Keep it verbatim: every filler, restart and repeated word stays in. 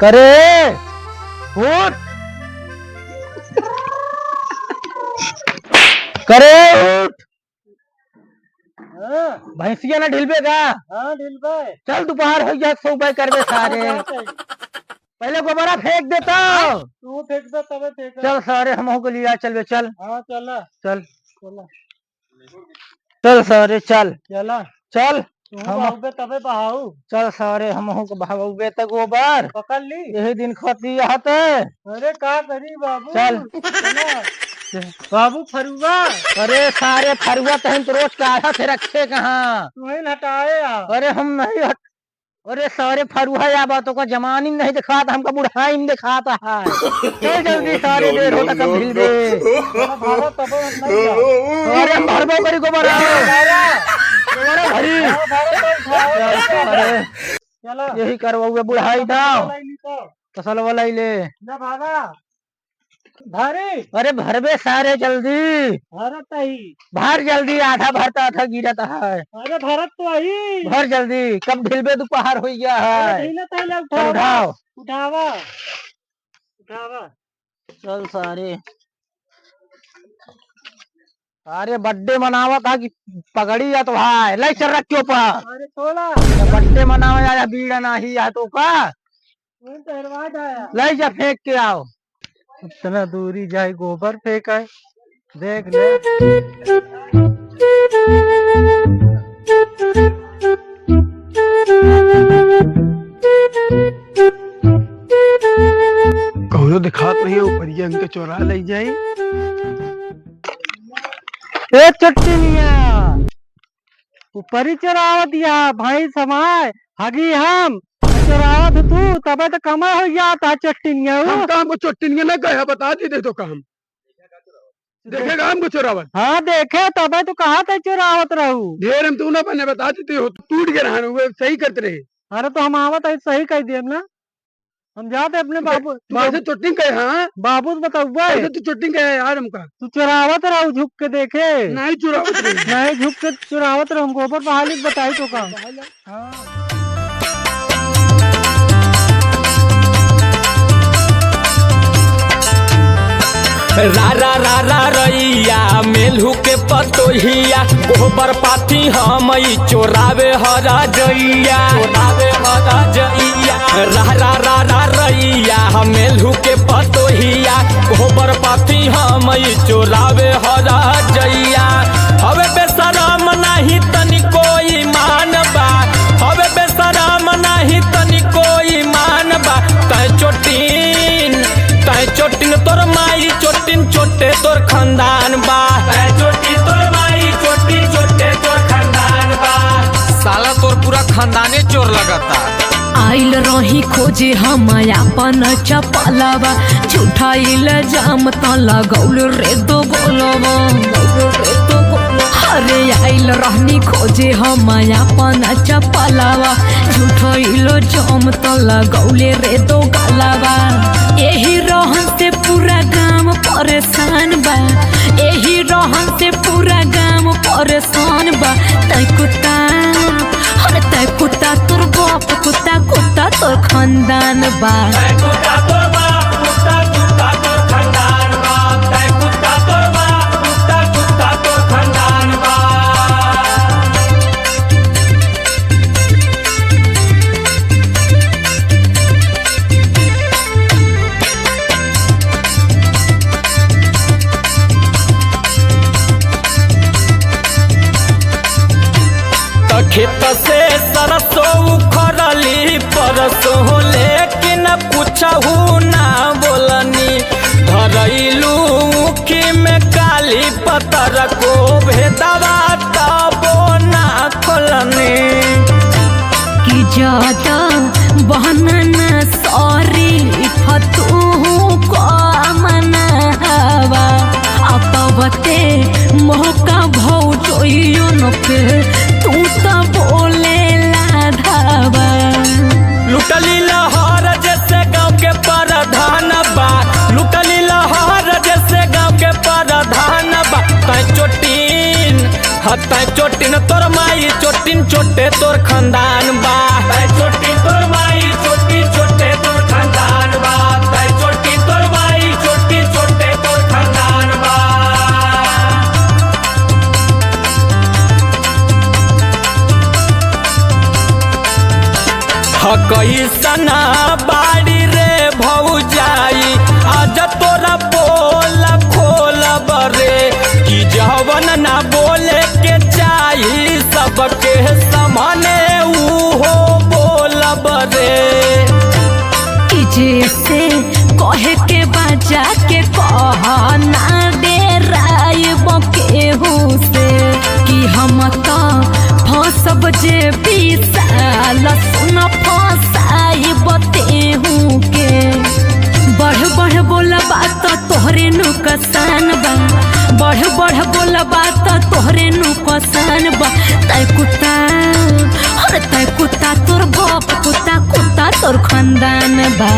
करे, उठ। करे, उठ। हाँ। भैंसिया ना ढिलबे का? हाँ, ढिलबे। चल, दोपहर हो गया, सो बाय करबे सारे। हाँ, जाते हैं। पहले गोबरा फेंक देता। तू फेंक दे, तबे फेंक। चल सारे, हमहू के लिया चलबे, चल। हाँ, चला। चल। चला। चल सारे, चल। चला। चल। तू हम बहाउबे तबे बहाऊ। चल सारे, हमहू के बहाउबे त गोबर। पकड़ ली। यही दिन खती यहाँ ते। अरे का करी बाबू? चल। चला। बाबू फरुआ। अरे सारे फरुआ तहन तो रोज काढ़ा थे रखे कहाँ? तू ही हटाए आ। अरे हम नहीं हट-, अरे सारे फरुआ या बातों का जमानी में नहीं दिखाता, हमका बुढ़ाई में दिखाता है। चल जल्दी सारे, देर होता कब ढील दे। चला भागा तबे हम नहीं जाओ। अरे हम भरबो करी गोबर आओ। भागा। गोबर भरी। हाँ, भागा तो उठाओ। चल सारे। चला। यही करवाओगे बुढ़ाई दाव। चला, नहीं तो। तसलवा लाई ले। ना भागा। भारी। अरे भरबे सारे जल्दी। भरत ही। भर जल्दी, आधा भरता आधा गिरत है। अरे भरत तो ही। भर जल्दी, कब ढिलबे दोपहर हो गया है। अरे ढीला तैला चल उठावा। उठाओ। उठावा। उठावा। चल सारे। अरे birthday मनावत हा कि पगड़ी या तो भाई, ले चल रख के ऊपर। अरे छोड़ा। तो birthday मनावे आया बीड़ा नाही या तो का? वही तो हरवा जाया। ले जा फेंक के आओ। इतना दूरी जाए गोबर फेंक आए। देख ले। कौनो दिखात नहीं है, ऊपरिया इनके चोरा ले जाए। ए चट्टनिया, ऊपरी चोरावत या, भैंस हमार, हगी हम, चोरावत तू, तबे तो कमा हो जाता चट्टनिया। हम काम को चट्टनिया ना कहे, बता दी दे तो काम। देखे काम को चोरावत। हाँ, देखे, तबे तो कहा था चोरावत रहू। ढेर हम तू ना बने, बता दी हो, टूट गए रहन, वो सही करते रहे। अरे तो हम आवत है, सही कह दिए ना। हम जाते अपने बाबू, मार से चोटिंग कहे, हाँ? बाबू से बताऊबा। मार से तू चोटिंग कहे यार हमका। तू चुरावत रहो झुक के देखे। नहीं चुरावत रहो। नहीं झुक के चुरावत रहो, हमको ऊपर पहाड़ी बताई तो काम। हाँ। रा रा रा रा रैया, मेलहू के पतोहिया, गोबर पाथी हम ई चोरावे हरा जइया, चोरावे हरा जइया। रा रा रा रा रैया, मेलहू के पतोहिया, गोबर पाथी हम ई चोरावे हरा जइया। हवे बेसरम नाही तनिको ईमान बा, हवे बेसरम नाही तनिको ईमान बा। तै चोटिन, तै चोटिन तोर माई चोटिन, चोटे तोर खानदान बा। तै चोटिन तोर माई चोटिन, चोटे तोर खानदान बा। साला तोर पूरा खानदाने चोर लगता। आइल रही खोजे हम आपन चपलवा, झूठा इल्जाम त लगौल रे दो गोलवा। अरे आइल रहनी खोजे हम आपन चपलवा, झूठो इल्जाम त लगौले रे दो गलवा। एही रहन से पूरा गांव परेशान बा, एही रहन से पूरा गांव परेशान बा। तै कुत्ता, अरे तै कुत्ता तोर बाप कुत्ता, कुत्ता तोर खानदान बा। तै कुत्ता तोर बाप कुत्ता, कुत्ता तोर खानदान बा। तै कुत्ता तोर बाप कुत्ता, कुत्ता तोर खानदान बा। त खेत से सरसों उखड़ली परसों, लेकिन कुछहू ना बोलनी। धरैलू ऊखी में काली पतर को भेदवा तबो ना खोलनी। कि ज्यादा बहनन सॉरी फतू को मन हवा, अपवते मौका भौजोइयों के तू त बोले लाधावा। लुटली लहर जैसे गाँव के प्रधान बा, लुटली लहर जैसे गाँव के प्रधान बा। तै चोटिन, हाँ, तै चोटिन तोर माई चोटिन, चोटे तोर खानदान बा। तै चोटिन तोर माई चोटिन, चोटे तोर खानदान ह कइसना बाड़ी रे भौजाई, आज तोरा पोल खोलब रे, कि जवन ना बोले के चाही, सबके सामने उहो बोलब रे। कि जैसे कहे के बाजा के कह ना डेराइब केहू से, कि हम त फंसब जे विशाल, सुन फंसाइब तेहू के। बढ़ बढ़ बोलबा त तोहरे नुकसान बा, बढ़ बढ़ बोलबा त तोहरे नुकसान बा। तै कुत्ता, अरे तै कुत्ता, तोर बाप कुत्ता, कुत्ता तोर खानदान बा।